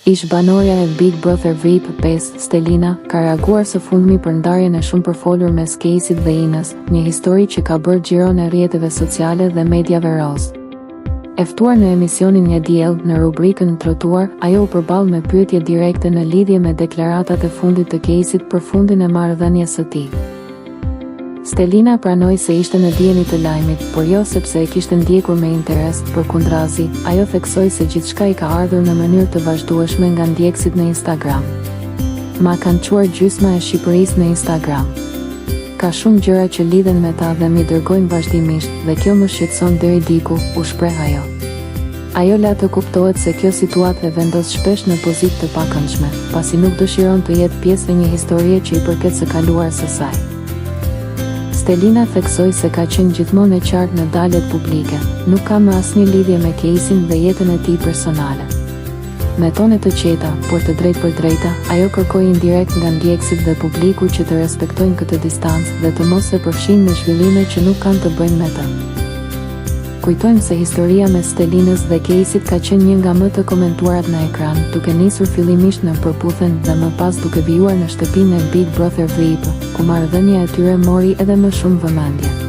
Ish-banorja e Big Brother VIP 5, Stelina, ka reaguar së fundmi për ndarjen e shumëpërfolur mes Keisit dhe Inës, një histori që ka bërë xhiron e rrjeteve sociale dhe mediave rozë. E ftuar në emisionin E Diell, në rubrikën Trotuar, ajo u përball me pyetje direkte në lidhje me deklaratat e fundit të Keisit për fundin e marrëdhënies së tij. Stelina pranoi se ishte në dijeni të lajmit, por jo sepse e kishte ndjekur me interes, përkundrazi, ajo theksoi se gjithçka i ka ardhur në mënyrë të vazhdueshme nga ndjekësit në Instagram. Ma kanë çuar gjysma e Shqipërisë në Instagram. Ka shumë gjëra që lidhen me ta dhe m'i dërgojnë vazhdimisht, dhe kjo më shqetëson deri diku, u shpreh ajo. Ajo la të kuptohet se kjo situatë e vendos shpesh në pozitë të pakëndshme, pasi nuk dëshiron të jetë pjesë e një historie që i përket së kaluarës së saj. Stelina theksoi se ka qenë gjithmonë e qartë në daljet publike, nuk ka më asnjë lidhje me Keisin dhe jetën e tij personale. Me tone të qeta, por të drejtpërdrejta, ajo kërkoi indirekt nga ndjekësit dhe publiku që të respektojnë këtë distancë dhe të mos e përfshijnë në zhvillime që nuk kanë të bëjnë me të. Kujtojmë se historia mes Stelinës dhe Keisit ka qenë një nga më të komentuarat në ekran, duke nisur fillimisht në Përputhen dhe më pas duke vijuar në shtëpinë e Big Brother VIP, ku marrëdhënia e tyre mori edhe më shumë vëmendje.